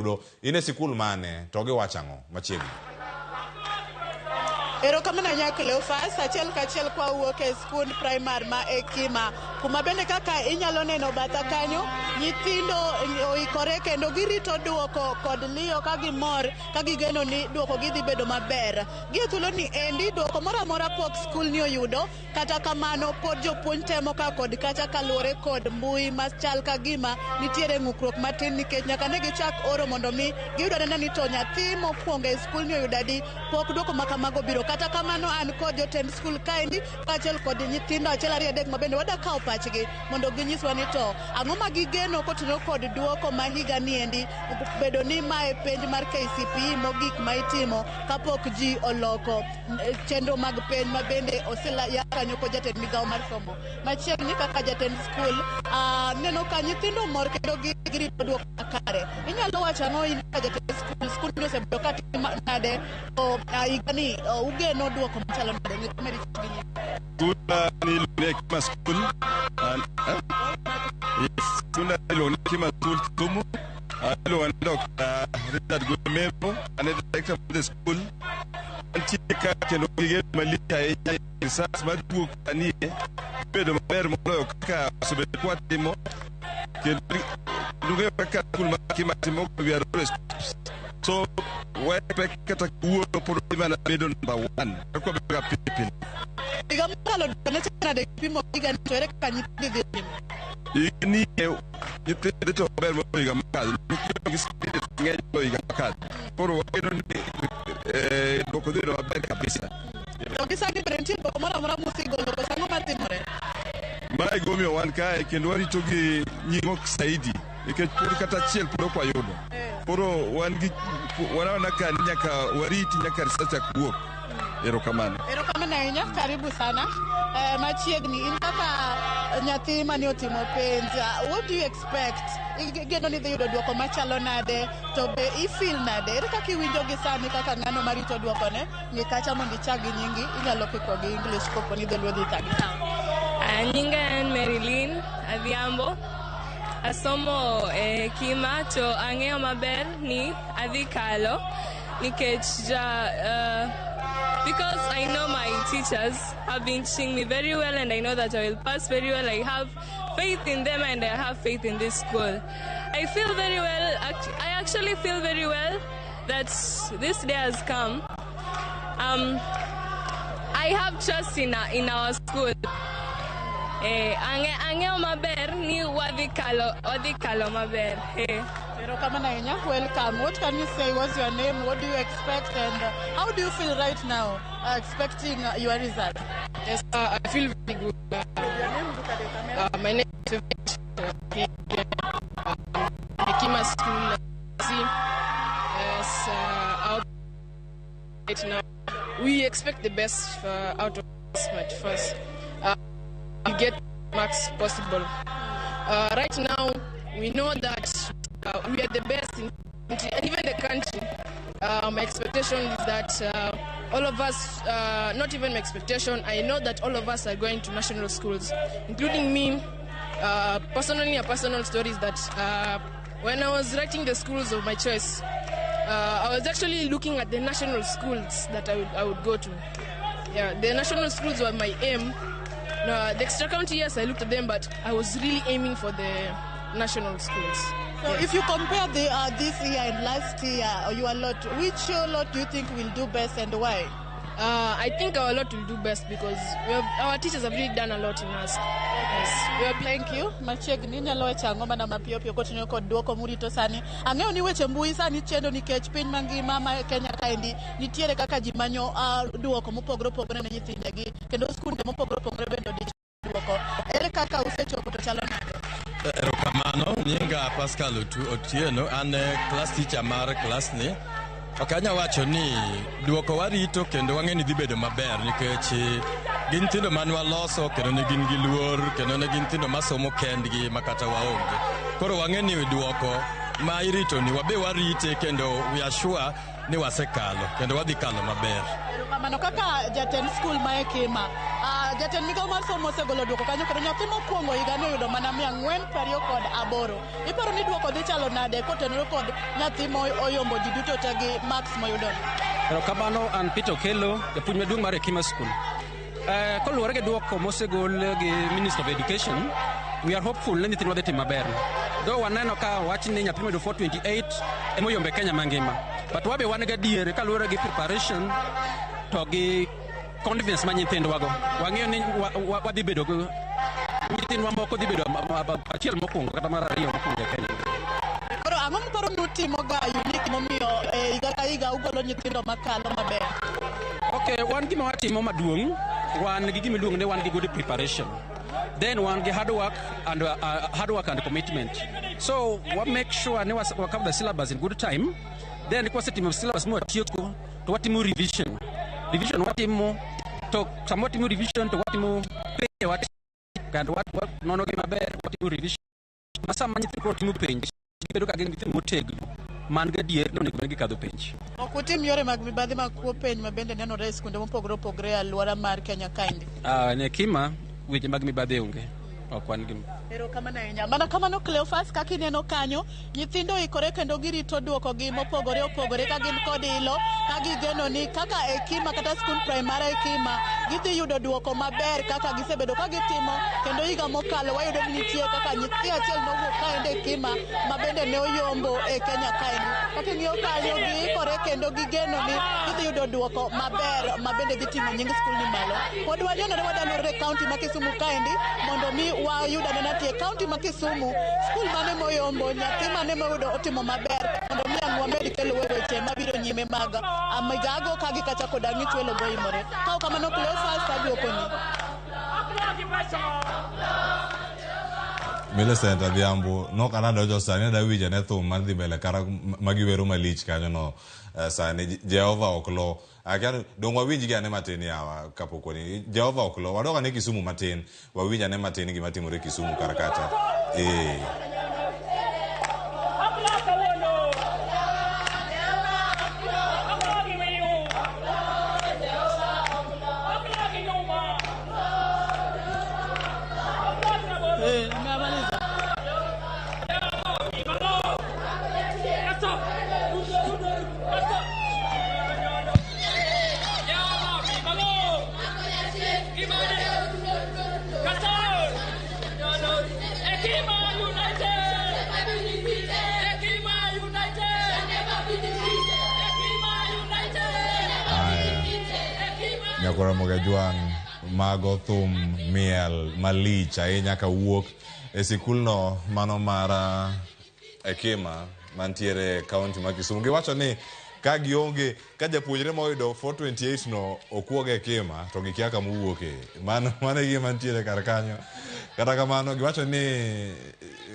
Yudo in e sikul mane to giwacho ang'o machiegni? Erokamano ahinya, Cleophas. Achiel kachiel kwawuok e skund primar ma Hekima, kuma bende kaka inyalo neno batha kanyo, nyithindo oikore kendo girito duoko kod liyo ka gimor ka gigeno ni duoko gi dhi bedo maber. Gi e thuolo ni endi, duoko moro amora pok skul ni oyudo. Kata kamano, pod jopuonj temo ka kod kacha kaluwore kod mbui machal ka gima nitiere ng'ukruok matin, nikech nyaka ne gichak oro mondo mi giyud anena ni to nyathi mokwongo e skul ni oyudo adi. Pok duoko ma kamago biro. Kata kamano, an kod jotend skul kaendi kaachiel kod nyithindo achiel, ariyo, adek ma bende wada kawo pachgi mondo ginyiswa ni to ang'o ma gigeno kotenore kod duoko ma higa ni endi, bedo ni mae penj mar KCPE mogik ma itimo kapok ji oloko chenro mag penj ma bende oseya kanyo kod jatend migawo mar somo. Machiegni, kaka jatend skul, neno ka nyithindo mor kendo girito duoko makare. Inyalo wacho ang'o in kaka jatend skul? Skul ni osebedo ka timo nade to higani ugeno duoko machalo nade? Ng'e gi nying. Skunda ni iluongo ni Hekima School. And, eh? Yes, skunda iluongo ni Hekima School, Kisumu. Iluongo ni Dr. Richard Gwemero, an e director of the school. Antie ka kendo gi geno malich ahinya, results madhi wuok sani bedo maber moloyo kaka osebedo kwatimo, kendo ung'eyo kaka skul mar Hekima timo, we are always tops. So we expect kata kawuono pod wadhi mana bedo number one kaka wabedo ga pile pile. Higa mokalo duoko ne chalo nade kipimo higani, to ere kaka nyithindi dhi timo? Higani nyithindo dhi timo maber moloyo higa mokadho nikech gi certificates mang'eny moloyo higa mokadho. Koro wageno ni duoko dhi bedo maber kabisa. To gi sani, bende nitie duoko moro amora musegolo koso ang'o matimore? Mae gimomiyo wan kae kendo warito gi nying'o saidi, nikech pod kata achiel pod ok wayudo. Koro wan gi wan ka ni nyaka wariti nyaka results chak wuok. Erokamano. Erokamano ahinya, karibu sana. Machiegni, in kaka nyathi mane otimo penj, what do you expect? Igeno ni idhi yudo duoko machalo nade? To be i feel nade? Ere kaka iwinjo gi sani kaka ng'ano marito duokone? Ng'i kacha mondo ichak gi nyingi, inyalo kiko gi English kopo ni dholuo dhi thagi. Nyinga en Marilyn Adhiambo. Asomo e Hekima to ang'eyo maber ni adhi kalo nikech ja because I know my teachers have been teaching me very well and I know that I will pass very well. I have faith in them and I have faith in this school. I feel very well. I actually feel very well that this day has come. I have trust in our school. Ang'eyo maber ni wadhi kalo maber. Erokamano ahinya, welcome. What can you say? What's your name? What do you expect? And how do you feel right now, expecting your result? Yes, I feel very good. Your name, look at the camera. My name is Hekima School. See, yes, out right now, we expect the best out of us, but first, we get marks possible. Right now, we know that we are the best in country, and even the country. My expectation is that all of us, not even my expectation, I know that all of us are going to national schools, including me. Personally, a personal story is that when I was writing the schools of my choice, I was actually looking at the national schools that I would go to. Yeah, the national schools were my aim. No, the extra county, yes, I looked at them, but I was really aiming for the national schools. So if you compare this year and last year, your lot, which lot do you think will do best and why? I think our lot will do best because our teachers have really done a lot in us. Yes. We have Thank you. Machiegni, inyalo wacho ang'o mana mapiyo piyo kotenore kod duoko murito sani? Ang'eyo ni weche mbui sani chendo nikech piny mangima ma Kenya kaendi nitiere kaka ji manyo duoko mopogore opogore ne nyithindegi, kendo skunde mopogore opogore bende odich duoko. Ere kaka usechopo to chalo nade? Erokamano, nyinga Pascal Otieno, an e class teacher mar klas ni. Ok anya wacho ni duoko warito kendo wang'e ni dhi bedo maber nikech gin nyithindo mane waloso kendo ne gin gi luor kendo ne gin nyithindo masomo kendgi ma kata waonge. Koro wang'e ni duoko ma irito ni wabe warite kendo we are sure ni wasekalo kendo wadhi kalo maber. Erokamano. Kaka jatend skul ma Hekima, Jatend migawo mar somo osegolo duoko kanyo kendo nyathi mokwongo higani oyudo mana 428. Iparo ni duoko dhi chalo nade kotenore kod nyathi moyombo ji duto te gi marks moyudo? Erokamano, an Peter Okello, japuonj maduong' mar Hekima School. Koluwore gi duoko mosegol gi Minister of Education, we are hopeful ni nyithindwa dhi timo maber. Though waneno ka wach ni nyathi moyudo 428 ema oyombe Kenya mangima. But wabe wan gadier kaluwore gi preparation to gi confidence ma nyithindwago. Wang'eyo ni wadhi bedo gi nyithindwa moko dhi bedo achiel mokwongo kata mar ariyo mokwongo e Kenya. Koro ang'o muparo ni utimo ga unique momiyo e higa ka higa ugolo nyithindo makalo maber? Okay, wan gima watimo maduong', wan gi gima iluongo ni wan gi good preparation. Then wan gi hard work and commitment. So wa make sure ni wa cover the syllabus in good time. Then kwasetimo syllabus mwatieko to watimo revision. Revision watimo to sama watimo revision to watimo penj wat and wat nono gi maber, watimo revision. Ma sama nyithindo koro timo penj, gibedo ka gin nyithindo motegno man gadier ni onego bed ni gikadho penj. Ok utim yore mag mibadhi mag kuo penj ma bende nenore e skunde mopogore opogore e alwora mar Kenya kaendi? Ne Hekima weche mag mibadhi onge. Ok wan gi. Erokamano ahinya. Mana kamano Cleophas, kaka ineno kanyo, nyithindo oikore kendo girito duokogi mopogore opogore ka gin kod ilo, ka gigeno ni kaka Hekima kata skund primary Hekima gidhi yudo duoko maber kaka gisebedo ka gitimo kendo higa mokalo wayudo ni nitie kaka nyathi achiel nowuok kaende Hekima ma bende ne oyombo e Kenya kaendi. Kaka ing'iyo kanyo giikore kendo gigeno ni gidhi yudo duoko maber ma bende dhi ting'o nying skul ni malo. Pod wanyonore wadalore e kaunti ma Kisumu kaendi mondo mi wayud anena tie kaunti ma Kisumu skul mane moyombo, nyathi mane moyudo otimo maber mondo mi ang' wamed kelo weche mabiro nyime mag migago ka gi kacha koda ng'ich welo goimore. Ka ok kamano Cleophas aduokoni. Millicent Adhiambo nok anadonjo sani adwa winjo ane thum mar dhi mbele kara magiwero malich kanyo no sani Jehova ok lo akia dong wawinj gi ane matin yawa kapok wani Jehova ok lo wadok ane Kisumu matin wawinj ane matin gima timore Kisumu kar kacha eh. Aya. Nyakora Mogajwang' mago thum miel malich ahinya kawuok e sikulno mano mar Hekima mantiere e kaunti ma Kisumu. Giwacho ni ka gionge ka japuonjre moyudo 428 no okuog e Hekima to gikia kama owuoke. Mano mano e gima nitiere kar kanyo. Kata kamano giwacho ni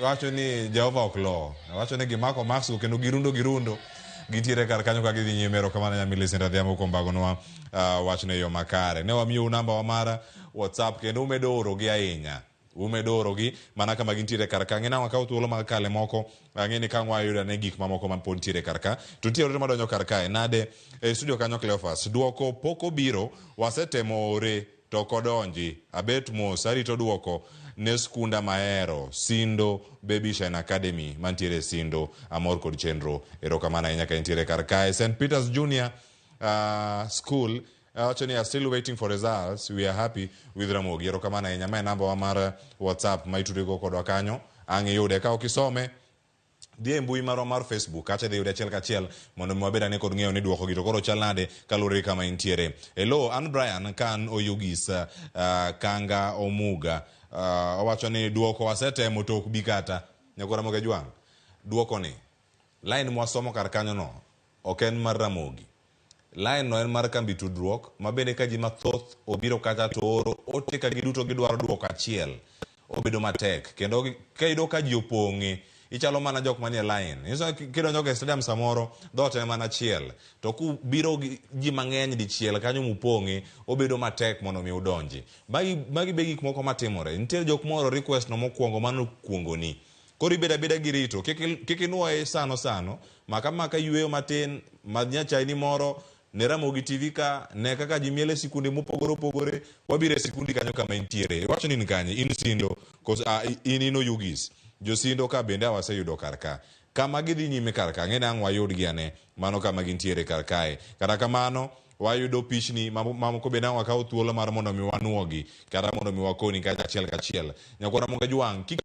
wacho ni Jehova ok lo. Wacho ni gimako marks go kendo girundo girundo gintiere kar kanyo ka gidhi nyime. Erokamano nya Millicent Adhiambo kuom bagonwa wachno e yo makare. Ne wamiyou namba wa mar WhatsApp kendo umedo orogi ahinya. Umedo orogi mana kama gintiere kar ka. Ang'e ni wakawo thuolo mag kale moko. Ang'e ni ka ang' wayudo ane gik mamoko ma pod nitiere kar ka. To nitie ote madonjo kar kae. Nade e studio kanyo Cleophas. Duoko pok obiro. Wasetemo ore to ok odonji. Abet mos arito duoko ne skunda mahero Sindo Baby Shine Academy mantiere Sindo. Amor kod chenro. Erokamano ahinya ka intiere kar kae. St. Peter's Junior School wacho ni are still waiting for results. We are happy with Ramogi. Erokamano ahinya. Ma e namba wa mar WhatsApp ma itudrigo kodwa kanyo. Ang' iyude. Ka ok isome, dhi e mbui marwa mar Facebook kacha idhi yude achiel kachiel mondo mi wabed ane kod ng'eyo ni duoko gi to koro chal nade kaluwore gi kama intiere. Hello, an Brian ka an Oyugis Kanga Omuga. Owacho ni duoko wasetemo to ok bi kata. Nyakwar Ramogi Ajwang', duoko ni line mwasomo kar kanyo no ok en mar Ramogi. Line no en mar kambi tudruok ma bende ka ji mathoth obiro kacha to oro ote ka giduto gidwaro duoko achiel obedo matek kendo ka iyudo ka ji opong'e ichalo mana jok manie line. Nyiso ni kidonjo ga e stadium samoro dhoot en mana achiel to kubiro gi ji mang'eny dichiel kanyo mupong'e obedo matek mondo mi udonji. Magi, magi be gik moko matimore. Nitie jok mooro request no mokwongo mano kuongoni. Koro ibedo abeda gi rito. Kik kik inuoye sano sano. Maka maka yueyo matin, madh nyachaini moro, Ne Ramogi TV ka, ne kaka ji miel e sikunde mopogore opogore. Wabiro e sikundi kanyo kama intiere. Iwacho ni in kanye? In Sindo, kos in in Oyugis. Josindo ka bende awaseyudo kar ka. Kama gidhi nyime kar ka, ng'e ni ang' wayudgi ane mano kama gintiere kar kae. Kata kamano, wayudo pichni mamoko bende ang' wakaw thuolo mar mondo mi wanuogi kata mondo mi wakoni kacha achiel kachiel. Nyakwar Ramogi Ajwang', kik